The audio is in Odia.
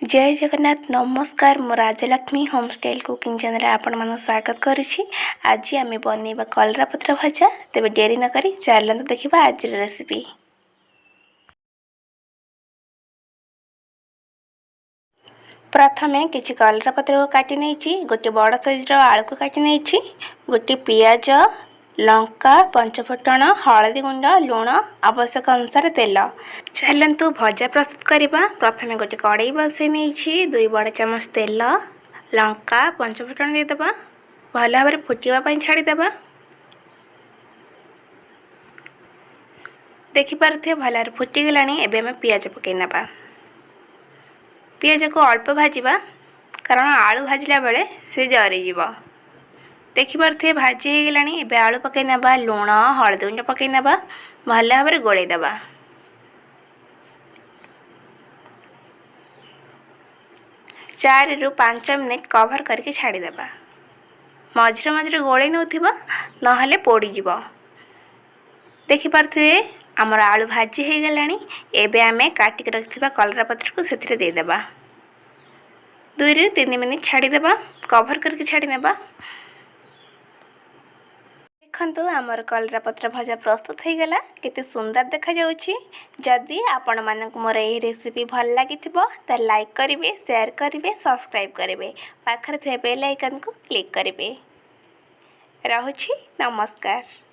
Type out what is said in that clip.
ଜୟ ଜଗନ୍ନାଥ, ନମସ୍କାର। ମୁଁ ରାଜଲକ୍ଷ୍ମୀ, ହୋମ୍ ଷ୍ଟାଇଲ୍ କୁକିଂ ଚ୍ୟାନେଲରେ ଆପଣମାନଙ୍କୁ ସ୍ୱାଗତ କରୁଛି। ଆଜି ଆମେ ବନେଇବା କଲରା ପତ୍ର ଭଜା। ତେବେ ଡେରି ନକରି ଚାଲନ୍ତୁ ଦେଖିବା ଆଜିର ରେସିପି। ପ୍ରଥମେ କିଛି କଲରା ପତ୍ରକୁ କାଟି ନେଇଛି, ଗୋଟିଏ ବଡ଼ ସାଇଜ୍ର ଆଳୁକୁ କାଟି ନେଇଛି, ଗୋଟିଏ ପିଆଜ, ଲଙ୍କା, ପଞ୍ଚଫୁଟଣ, ହଳଦୀ ଗୁଣ୍ଡ, ଲୁଣ, ଆବଶ୍ୟକ ଅନୁସାରେ ତେଲ। ଚାଲନ୍ତୁ ଭଜା ପ୍ରସ୍ତୁତ କରିବା। ପ୍ରଥମେ ଗୋଟେ କଡ଼େଇ ବସାଇ ନେଇଛି। 2 ବଡ଼ ଚାମଚ ତେଲ, ଲଙ୍କା, ପଞ୍ଚଫୁଟଣ ଦେଇଦେବା। ଭଲ ଭାବରେ ଫୁଟିବା ପାଇଁ ଛାଡ଼ିଦେବା। ଦେଖିପାରୁଥିବେ, ଭଲ ଭାବରେ ଫୁଟିଗଲାଣି। ଏବେ ଆମେ ପିଆଜ ପକାଇ ନେବା। ପିଆଜକୁ ଅଳ୍ପ ଭାଜିବା, କାରଣ ଆଳୁ ଭାଜିଲା ବେଳେ ସେ ଜରିଯିବ। ଦେଖିପାରୁଥିବେ, ଭାଜି ହେଇଗଲାଣି। ଏବେ ଆଳୁ ପକାଇ ନେବା, ଲୁଣ, ହଳଦୀ ଗୁଣ୍ଡ ପକାଇ ନେବା, ଭଲ ଭାବରେ ଗୋଳେଇ ଦେବା। 4ରୁ 5 ମିନିଟ୍ କଭର୍ କରିକି ଛାଡ଼ିଦେବା। ମଝିରେ ମଝିରେ ଗୋଳେଇ ନେଉଥିବ, ନହେଲେ ପୋଡ଼ିଯିବ। ଦେଖିପାରୁଥିବେ, ଆମର ଆଳୁ ଭାଜି ହେଇଗଲାଣି। ଏବେ ଆମେ କାଟିକି ରଖିଥିବା କଲରା ପତ୍ରକୁ ସେଥିରେ ଦେଇଦେବା। 2ରୁ 3 ମିନିଟ୍ ଛାଡ଼ିଦେବା, କଭର୍ କରିକି ଛାଡ଼ି ନେବା। ଦେଖନ୍ତୁ, ଆମର କଲରା ପତ୍ର ଭଜା ପ୍ରସ୍ତୁତ ହେଇଗଲା। କେତେ ସୁନ୍ଦର ଦେଖାଯାଉଛି। ଯଦି ଆପଣମାନଙ୍କୁ ମୋର ଏହି ରେସିପି ଭଲ ଲାଗିଥିବ, ତାହେଲେ ଲାଇକ୍ କରିବେ, ସେୟାର କରିବେ, ସବସ୍କ୍ରାଇବ୍ କରିବେ, ପାଖରେ ଥିବା ବେଲ୍ ଆଇକନ୍କୁ କ୍ଲିକ୍ କରିବେ। ରହୁଛି, ନମସ୍କାର।